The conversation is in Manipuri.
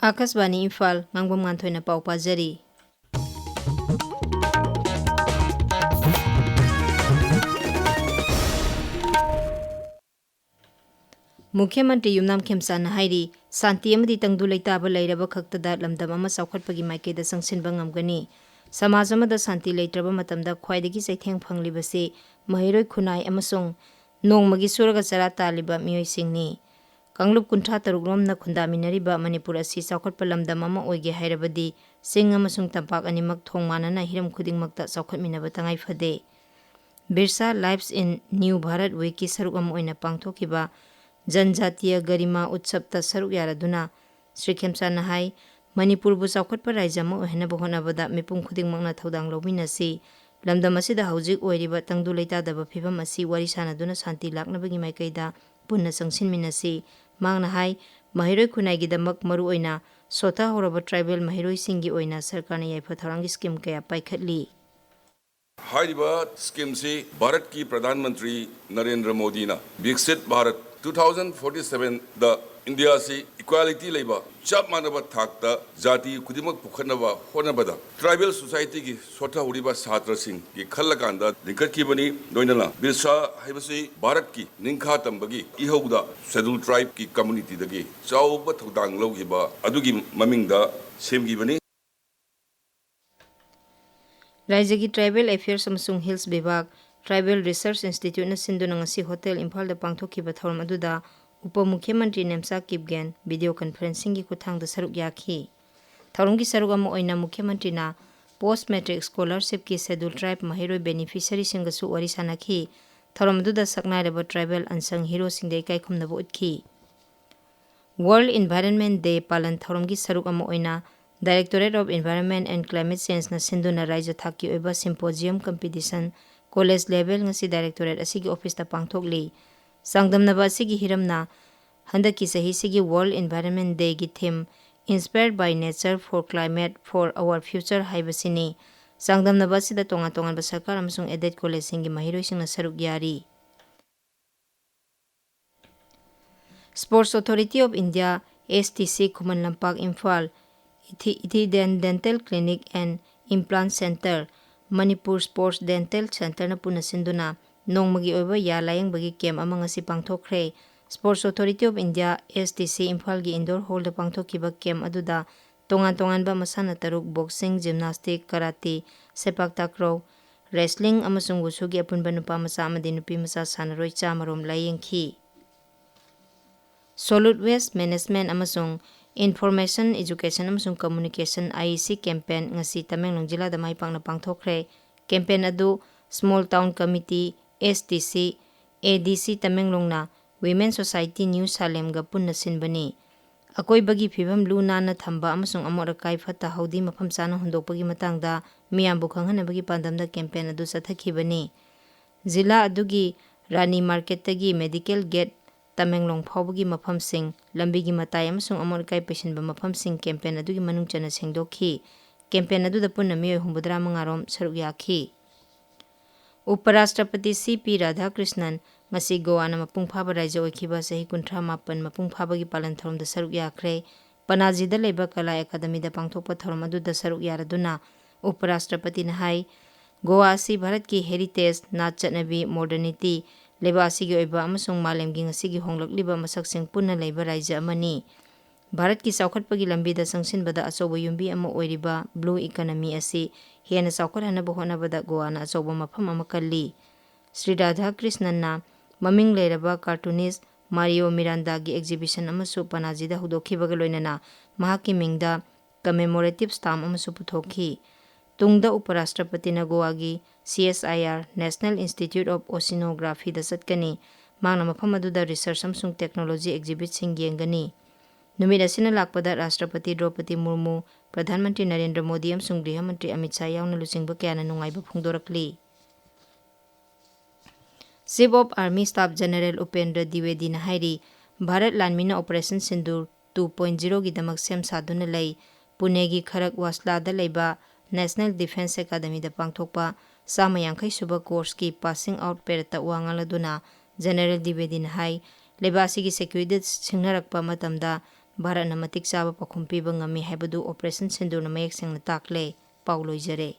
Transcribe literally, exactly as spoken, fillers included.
ꯑꯥꯀꯥꯁꯕꯥꯅꯤ ꯏꯝꯐꯥꯜ, ꯉꯥꯡꯕꯝ ꯉꯥꯟꯊꯣꯏꯅ ꯄꯥꯎ ꯄꯥꯖꯔꯤ꯫ ꯃꯨꯈ꯭ꯌ ꯃꯟꯇ꯭ꯔꯤ ꯌꯨꯝꯅꯥꯝ ꯈꯦꯝꯆꯥꯟꯅ ꯍꯥꯏꯔꯤ, ꯁꯥꯟꯇꯤ ꯑꯃꯗꯤ ꯇꯪꯗꯨ ꯂꯩꯇꯥꯕ ꯂꯩꯔꯕ ꯈꯛꯇꯗ ꯂꯝꯗꯝ ꯑꯃ ꯆꯥꯎꯈꯠꯄꯒꯤ ꯃꯥꯏꯀꯩꯗ ꯆꯪꯁꯤꯟꯕ ꯉꯝꯒꯅꯤ꯫ ꯁꯃꯥꯖ ꯑꯃꯗ ꯁꯥꯟꯇꯤ ꯂꯩꯇ꯭ꯔꯕ ꯃꯇꯝꯗ ꯈ꯭ꯋꯥꯏꯗꯒꯤ ꯆꯩꯊꯦꯡ ꯐꯪꯂꯤꯕꯁꯤ ꯃꯍꯩꯔꯣꯏ ꯈꯨꯟꯅꯥꯏ ꯑꯃꯁꯨꯡ ꯅꯣꯡꯃꯒꯤ ꯁꯨꯔꯒ ꯆꯔꯥ ꯇꯥꯜꯂꯤꯕ ꯃꯤꯑꯣꯏꯁꯤꯡꯅꯤ꯫ ꯀꯥꯡꯂꯨꯞ ꯀꯨꯟꯊ꯭ꯔꯥ ꯇꯔꯨꯛ ꯔꯣꯝꯅ ꯈꯨꯟꯗꯥꯃꯤꯟꯅꯔꯤꯕ ꯃꯅꯤꯄꯨꯔ ꯑꯁꯤ ꯆꯥꯎꯈꯠꯄ ꯂꯝꯗꯝ ꯑꯃ ꯑꯣꯏꯒꯦ ꯍꯥꯏꯔꯕꯗꯤ ꯆꯤꯡ ꯑꯃꯁꯨꯡ ꯇꯝꯄꯥꯛ ꯑꯅꯤꯃꯛ ꯊꯣꯡ ꯃꯥꯟꯅꯅ ꯍꯤꯔꯝ ꯈꯨꯗꯤꯡꯃꯛꯇ ꯆꯥꯎꯈꯠꯃꯤꯟꯅꯕ ꯇꯉꯥꯏ ꯐꯗꯦ꯫ Birsa Lives in New Bharat Week ꯀꯤ ꯁꯔꯨꯛ ꯑꯃ ꯑꯣꯏꯅ ꯄꯥꯡꯊꯣꯛꯈꯤꯕ ꯖꯟꯖꯥꯇꯤꯌ ꯒꯔꯤꯃꯥ ꯎꯠꯁꯕꯇ ꯁꯔꯨꯛ ꯌꯥꯔꯗꯨꯅ ꯁ꯭ꯔꯤ ꯈꯦꯝꯆꯥꯟꯅ ꯍꯥꯏ, ꯃꯅꯤꯄꯨꯔꯕꯨ ꯆꯥꯎꯈꯠꯄ ꯔꯥꯏꯖ꯭ꯌ ꯑꯃ ꯑꯣꯏꯍꯟꯅꯕ ꯍꯣꯠꯅꯕꯗ ꯃꯤꯄꯨꯝ ꯈꯨꯗꯤꯡꯃꯛꯅ ꯊꯧꯗꯥꯡ ꯂꯧꯃꯤꯟꯅꯁꯤ꯫ ꯂꯝꯗꯝ ꯑꯁꯤꯗ ꯍꯧꯖꯤꯛ ꯑꯣꯏꯔꯤꯕ ꯇꯪꯗꯨ ꯂꯩꯇꯥꯗꯕ ꯐꯤꯚꯝ ꯑꯁꯤ ꯋꯥꯔꯤ ꯁꯥꯅꯗꯨꯅ ꯁꯥꯟꯇꯤ ꯂꯥꯛꯅꯕꯒꯤ ꯃꯥꯏꯀꯩꯗ ꯄꯨꯟꯅ ꯆꯪꯁꯤꯟꯃꯤꯟꯅꯁꯤ꯫ ꯃꯍꯥꯛꯅ ꯍꯥꯏ, ꯃꯍꯩꯔꯣꯏ ꯈꯨꯟꯅꯥꯏꯒꯤꯗꯃꯛ ꯃꯔꯨꯑꯣꯏꯅ ꯁꯣꯊꯍꯧꯔꯕ ꯇ꯭ꯔꯥꯏꯕꯦꯜ ꯃꯍꯩꯔꯣꯏꯁꯤꯡꯒꯤ ꯑꯣꯏꯅ ꯁꯔꯀꯥꯔꯅ ꯌꯥꯏꯐ ꯊꯧꯔꯥꯡꯒꯤ ꯁ꯭ꯀꯤꯝ ꯀꯌꯥ ꯄꯥꯏꯈꯠꯂꯤ꯫ ꯍꯥꯏꯔꯤꯕ ꯁ꯭ꯀꯤꯝꯁꯤ ꯚꯥꯔꯠꯀꯤ ꯄ꯭ꯔꯙꯥꯟ ꯃꯟꯇ꯭ꯔꯤ ꯅꯔꯦꯟꯗ꯭ꯔ ꯃꯣꯗꯤꯅ ꯕꯤꯛꯁꯤꯠ Bharat two thousand forty seven ꯗ ꯏꯟꯗꯤꯌꯥꯁꯤ ꯏꯀ꯭ꯋꯦꯂꯤꯇꯤ ꯂꯩꯕ, ꯆꯞ ꯃꯥꯟꯅꯕ ꯊꯥꯛꯇ ꯖꯥꯇꯤ ꯈꯨꯗꯤꯡꯃꯛ ꯄꯨꯈꯠꯅꯕ ꯍꯣꯠꯅꯕꯗ ꯇ꯭ꯔꯥꯏꯕꯦꯜ ꯁꯣꯁꯥꯏꯇꯤꯒꯤ ꯁꯣꯊꯍꯧꯔꯤꯕ ꯁꯥꯇ꯭ꯔꯁꯤꯡꯒꯤ ꯈꯜꯂꯀꯥꯟꯗ ꯂꯤꯡꯈꯠꯈꯤꯕꯅꯤ꯫ ꯂꯣꯏꯅꯅ ꯕꯤꯔꯁꯥ ꯍꯥꯏꯕꯁꯤ ꯚꯥꯔꯠꯀꯤ ꯅꯤꯡꯈꯥ ꯇꯝꯕꯒꯤ ꯏꯍꯧꯗ ꯁꯦꯗꯨꯜ ꯇ꯭ꯔꯥꯏꯕꯀꯤ ꯀꯝꯃꯨꯅꯤꯇꯤꯗꯒꯤ ꯆꯥꯎꯕ ꯊꯧꯗꯥꯡ ꯂꯧꯈꯤꯕ ꯑꯗꯨꯒꯤ ꯃꯃꯤꯡꯗ ꯁꯦꯝꯈꯤꯕꯅꯤ꯫ ꯔꯥꯏꯖ꯭ꯌꯒꯤ ꯇ꯭ꯔꯥꯏꯕꯦꯜ ꯑꯦꯐꯤꯌꯔꯁ ꯑꯃꯁꯨꯡ ꯍꯤꯜꯁ ꯕꯤꯚꯥꯒ, ꯇ꯭ꯔꯥꯏꯕꯦꯜ ꯔꯤꯁꯔꯆ ꯏꯟꯁꯇꯤꯇ꯭ꯌꯨꯠꯅ ꯁꯤꯟꯗꯨꯅ ꯉꯁꯤ ꯍꯣꯇꯦꯜ ꯏꯝꯐꯥꯜꯗ ꯄꯥꯡꯊꯣꯛꯈꯤꯕ ꯊꯧꯔꯝ ꯑꯗꯨꯗ ꯎꯄ ꯃꯨꯈ꯭ꯌ ꯃꯟꯇ꯭ꯔꯤ ꯅꯦꯝꯆꯥ ꯀꯤꯞꯒꯦꯟ ꯚꯤꯗꯤꯑꯣ ꯀꯟꯐꯔꯦꯟꯁꯤꯡꯒꯤ ꯈꯨꯠꯊꯥꯡꯗ ꯁꯔꯨꯛ ꯌꯥꯈꯤ꯫ ꯊꯧꯔꯝꯒꯤ ꯁꯔꯨꯛ ꯑꯃ ꯑꯣꯏꯅ ꯃꯨꯈ꯭ꯌ ꯃꯟꯇ꯭ꯔꯤꯅ ꯄꯣꯁ ꯃꯦꯇ꯭ꯔꯤꯛ ꯁ꯭ꯀꯣꯂꯔꯁꯤꯞꯀꯤ ꯁꯦꯗꯨꯜ ꯇ꯭ꯔꯥꯏꯕ ꯃꯍꯩꯔꯣꯏ ꯕꯦꯅꯤꯐꯤꯁꯔꯤꯁꯤꯡꯒꯁꯨ ꯋꯥꯔꯤ ꯁꯥꯅꯈꯤ꯫ ꯊꯧꯔꯝ ꯑꯗꯨꯗ ꯁꯛꯅꯥꯏꯔꯕ ꯇ꯭ꯔꯥꯏꯕꯦꯜ ꯑꯟꯁꯪ ꯍꯤꯔꯣꯁꯤꯡꯗ ꯏꯀꯥꯏ ꯈꯨꯝꯅꯕ ꯎꯠꯈꯤ꯫ ꯋꯥꯔꯜꯗ ꯏꯟꯚꯥꯏꯔꯟꯃꯦꯟ ꯗꯦ ꯄꯥꯂꯟ ꯊꯧꯔꯝꯒꯤ ꯁꯔꯨꯛ ꯑꯃ ꯑꯣꯏꯅ Directorate of Environment and Climate Change ꯅ ꯁꯤꯟꯗꯨꯅ ꯔꯥꯏꯖ꯭ꯌ ꯊꯥꯛꯀꯤ ꯑꯣꯏꯕ ꯁꯤꯝꯄꯣꯖꯤꯌꯝ ꯀꯝꯄꯤꯇꯤꯁꯟ ꯀꯣꯂꯦꯖ ꯂꯦꯚꯦꯜ ꯉꯁꯤ ꯗꯥꯏꯔꯦꯛꯇꯣꯔꯦꯠ ꯑꯁꯤꯒꯤ ꯑꯣꯐꯤꯁꯇ ꯄꯥꯡꯊꯣꯛꯂꯤ꯫ ꯆꯥꯡꯗꯝꯅꯕ ꯑꯁꯤꯒꯤ ꯍꯤꯔꯝꯅ ꯍꯟꯗꯛꯀꯤ ꯆꯍꯤꯁꯤꯒꯤ ꯋꯥꯔꯜꯗ ꯏꯟꯚꯥꯏꯔꯟꯃꯦꯟ ꯗꯦꯒꯤ ꯊꯤꯝ Inspired by Nature for Climate for Our Future ꯍꯥꯏꯕꯁꯤꯅꯤ꯫ ꯆꯥꯡꯗꯝꯅꯕ ꯑꯁꯤꯗ ꯇꯣꯉꯥꯟ ꯇꯣꯉꯥꯟꯕ ꯁꯔꯀꯥꯔ ꯑꯃꯁꯨꯡ ꯑꯦꯗꯦꯗ ꯀꯣꯂꯦꯖꯁꯤꯡꯒꯤ ꯃꯍꯩꯔꯣꯏꯁꯤꯡꯅ ꯁꯔꯨꯛ ꯌꯥꯔꯤ꯫ Sports Authority of India S T C Khuman Lampak Imphal, ꯏꯊꯤ ꯏꯊꯤꯗꯦꯟ dental clinic and implant centre, Manipur sports dental ꯁꯦꯟꯇꯔꯅ ꯄꯨꯟꯅ ꯁꯤꯟꯗꯨꯅ ꯅꯣꯡꯃꯒꯤ ꯑꯣꯏꯕ ꯌꯥ ꯂꯥꯌꯦꯡꯕꯒꯤ ꯀꯦꯝꯞ ꯑꯃ ꯉꯁꯤ ꯄꯥꯡꯊꯣꯛꯈ꯭ꯔꯦ꯫ Sports Authority of India, S T C, ꯏꯝꯐꯥꯜꯒꯤ ꯏꯟꯗꯣꯔ ꯍꯣꯜꯗ ꯄꯥꯡꯊꯣꯛꯈꯤꯕ ꯀꯦꯝꯞ ꯑꯗꯨꯗ ꯇꯣꯉꯥꯟ ꯇꯣꯉꯥꯟꯕ ꯃꯁꯥꯟꯅ ꯇꯔꯨꯛ, ꯕꯣꯛꯁꯤꯡ, ꯖꯤꯝꯅꯥꯁꯇꯤꯛ, ꯀꯔꯥꯇꯤ, ꯁꯦꯄꯥꯛ ꯇꯥꯀ꯭ꯔꯧ, ꯔꯦꯁꯂꯤꯡ ꯑꯃꯁꯨꯡ ꯋꯨꯁꯨꯒꯤ ꯑꯄꯨꯟꯕ ꯅꯨꯄꯥ ꯃꯆꯥ ꯑꯃꯗꯤ ꯅꯨꯄꯤ ꯃꯆꯥ ꯁꯥꯟꯅꯔꯣꯏ ꯆꯥꯃꯔꯣꯝ ꯂꯥꯌꯦꯡꯈꯤ꯫ Solid Waste Management ꯑꯃꯁꯨꯡ Information Education ꯑꯃꯁꯨꯡ Communication, I E C, campaign ꯉꯁꯤ ꯇꯃꯦꯡꯂꯣꯡ ꯖꯤꯂꯥꯗ ꯃꯥꯏ ꯄꯥꯛꯅ ꯄꯥꯡꯊꯣꯛꯈ꯭ꯔꯦ꯫ Campaign ꯑꯗꯨ Small Town Committee, S T C, A D C ꯇꯃꯦꯡꯂꯣꯡꯅ Women Society New ꯁꯥꯂꯦꯝꯒ ꯄꯨꯟꯅ ꯁꯤꯟꯕꯅꯤ꯫ ꯑꯀꯣꯏꯕꯒꯤ ꯐꯤꯕꯝ ꯂꯨ ꯅꯥꯟꯅ ꯊꯝꯕ ꯑꯃꯁꯨꯡ ꯑꯃꯣꯠ ꯑꯀꯥꯏ ꯐꯠꯇ ꯍꯥꯎꯗꯤ ꯃꯐꯝ ꯆꯥꯅ ꯍꯨꯟꯗꯣꯛꯄꯒꯤ ꯃꯇꯥꯡꯗ ꯃꯤꯌꯥꯝꯕꯨ ꯈꯪꯍꯟꯅꯕꯒꯤ ꯄꯥꯟꯗꯝꯗ campaign ꯑꯗꯨ ꯆꯠꯊꯈꯤꯕꯅꯤ꯫ ꯖꯤꯂꯥ ꯑꯗꯨꯒꯤ ꯔꯥꯅꯤ ꯃꯥꯔꯀꯦꯠꯇꯒꯤ ꯃꯦꯗꯤꯀꯦꯜ ꯒꯦꯠ ꯇꯃꯦꯡꯂꯣꯡ ꯐꯥꯎꯕꯒꯤ ꯃꯐꯝꯁꯤꯡ, ꯂꯝꯕꯤꯒꯤ ꯃꯇꯥꯏ ꯑꯃꯁꯨꯡ ꯑꯃꯣꯠ ꯑꯀꯥꯏ ꯄꯩꯁꯤꯟꯕ ꯃꯐꯝꯁꯤꯡ campaign ꯑꯗꯨꯒꯤ ꯃꯅꯨꯡ ꯆꯟꯅ ꯁꯦꯡꯗꯣꯛꯈꯤ꯫ Campaign ꯑꯗꯨꯗ ꯄꯨꯟꯅ ꯃꯤꯑꯣꯏ ꯍꯨꯝꯐꯨꯇꯔꯥ ꯃꯉꯥ ꯔꯣꯝ ꯁꯔꯨꯛ ꯌꯥꯈꯤ꯫ ꯎꯄꯔꯥꯁꯇ꯭ꯔꯄꯇꯤ ꯁꯤ ꯄꯤ ꯔꯥꯙꯥꯀ꯭ꯔꯤꯁꯅꯟ ꯉꯁꯤ ꯒꯣꯋꯥꯅ ꯃꯄꯨꯡ ꯐꯥꯕ ꯔꯥꯏꯖ꯭ꯌ ꯑꯣꯏꯈꯤꯕ ꯆꯍꯤ ꯀꯨꯟꯊ꯭ꯔꯥ ꯃꯥꯄꯟ ꯃꯄꯨꯡ ꯐꯥꯕꯒꯤ ꯄꯥꯂꯟ ꯊꯧꯔꯝꯗ ꯁꯔꯨꯛ ꯌꯥꯈ꯭ꯔꯦ꯫ ꯄꯅꯥꯖꯤꯗ ꯂꯩꯕ ꯀꯂꯥ ꯑꯦꯀꯥꯗꯃꯤꯗ ꯄꯥꯡꯊꯣꯛꯄ ꯊꯧꯔꯝ ꯑꯗꯨꯗ ꯁꯔꯨꯛ ꯌꯥꯔꯗꯨꯅ ꯎꯄꯔꯥꯁꯇ꯭ꯔꯄꯇꯤꯅ ꯍꯥꯏ, ꯒꯣꯋꯥ ꯑꯁꯤ ꯚꯥꯔꯠꯀꯤ heritage, ꯅꯥꯠ ꯆꯠꯅꯕꯤ, modernity, ꯂꯩꯕꯥꯛ ꯑꯁꯤꯒꯤ ꯑꯣꯏꯕ ꯑꯃꯁꯨꯡ ꯃꯥꯂꯦꯝꯒꯤ ꯉꯁꯤꯒꯤ ꯍꯣꯡꯂꯛꯂꯤꯕ ꯃꯁꯛꯁꯤꯡ ꯄꯨꯟꯅ ꯂꯩꯕ ꯔꯥꯏꯖ꯭ꯌ ꯑꯃꯅꯤ꯫ ꯚꯥꯔꯠꯀꯤ ꯆꯥꯎꯈꯠꯄꯒꯤ ꯂꯝꯕꯤꯗ ꯆꯪꯁꯤꯟꯕꯗ ꯑꯆꯧꯕ ꯌꯨꯝꯕꯤ ꯑꯃ ꯑꯣꯏꯔꯤꯕ blue economy ꯑꯁꯤ ꯍꯦꯟꯅ ꯆꯥꯎꯈꯠꯍꯟꯅꯕ ꯍꯣꯠꯅꯕꯗ ꯒꯣꯋꯥꯅ ꯑꯆꯧꯕ ꯃꯐꯝ ꯑꯃ ꯀꯜꯂꯤ꯫ ꯁ꯭ꯔꯤ ꯔꯥꯙꯥꯀ꯭ꯔꯤꯁꯅꯟꯅ ꯃꯃꯤꯡ ꯂꯩꯔꯕ cartoonist ꯃꯥꯔꯤꯌꯣ ꯃꯤꯔꯥꯟꯗꯥꯒꯤ exhibition ꯑꯃꯁꯨ ꯄꯅꯥꯖꯤꯗ ꯍꯧꯗꯣꯛꯈꯤꯕꯒ ꯂꯣꯏꯅꯅ ꯃꯍꯥꯛꯀꯤ ꯃꯤꯡꯗ commemorative stamp ꯑꯃꯁꯨ ꯄꯨꯊꯣꯛꯈꯤ꯫ ꯇꯨꯡꯗ ꯎꯄꯔꯥꯁꯇ꯭ꯔꯄꯇꯤꯅ ꯒꯣꯋꯥꯒꯤ C S I R, National Institute of Oceanographyꯗ ꯆꯠꯀꯅꯤ꯫ ꯃꯍꯥꯛꯅ ꯃꯐꯝ ꯑꯗꯨꯗ research ꯑꯃꯁꯨꯡ technology exhibitꯁꯤꯡ ꯌꯦꯡꯒꯅꯤ꯫ ꯅꯨꯃꯤꯠ ꯑꯁꯤꯅ ꯂꯥꯛꯄꯗ ꯔꯥꯁꯇ꯭ꯔꯄꯇꯤ ꯗ꯭ꯔꯧꯄꯗꯤ ꯃꯨꯔꯃꯨ, ꯄ꯭ꯔꯙꯥꯟ ꯃꯟꯇ꯭ꯔꯤ ꯅꯔꯦꯟꯗ꯭ꯔ ꯃꯣꯗꯤ ꯑꯃꯁꯨꯡ ꯒ꯭ꯔꯤꯍ ꯃꯟꯇ꯭ꯔꯤ ꯑꯃꯤꯠ ꯁꯥꯍ ꯌꯥꯎꯅ ꯂꯨꯆꯤꯡꯕ ꯀꯌꯥꯅ ꯅꯨꯡꯉꯥꯏꯕ ꯐꯣꯡꯗꯣꯔꯛꯂꯤ꯫ Chief of Army Staff General Upendra ꯗꯤꯋꯦꯗꯤꯅ ꯍꯥꯏꯔꯤ, Bharat ꯂꯥꯟꯃꯤꯅ Operation Sindoor two point zeroꯒꯤꯗꯃꯛ ꯁꯦꯝ ꯁꯥꯗꯨꯅ ꯂꯩ꯫ ꯄꯨꯅꯦꯒꯤ ꯈꯔꯛ ꯋꯥꯁꯂꯥꯗ ꯂꯩꯕ National Defence Academyꯗ ꯄꯥꯡꯊꯣꯛꯄ ꯆꯥꯝꯃ ꯌꯥꯡꯈꯩ ꯁꯨꯕ courseꯀꯤ passing out paradeꯇ ꯋꯥ ꯉꯥꯡꯂꯗꯨꯅ General ꯗꯤꯋꯦꯗꯤꯅ ꯍꯥꯏ, ꯂꯩꯕꯥꯛ ꯑꯁꯤꯒꯤ securityꯗ ꯁꯤꯡꯅꯔꯛꯄ ꯃꯇꯝꯗ ꯚꯥꯔꯠꯅ ꯃꯇꯤꯛ ꯆꯥꯕ ꯄꯥꯎꯈꯨꯝ ꯄꯤꯕ ꯉꯝꯃꯤ ꯍꯥꯏꯕꯗꯨ ꯑꯣꯄꯔꯦꯁꯟ ꯁꯤꯟꯗꯨꯔꯅ ꯃꯌꯦꯛ ꯁꯦꯡꯅ ꯇꯥꯛꯂꯦ꯫ ꯄꯥꯎ ꯂꯣꯏꯖꯔꯦ꯫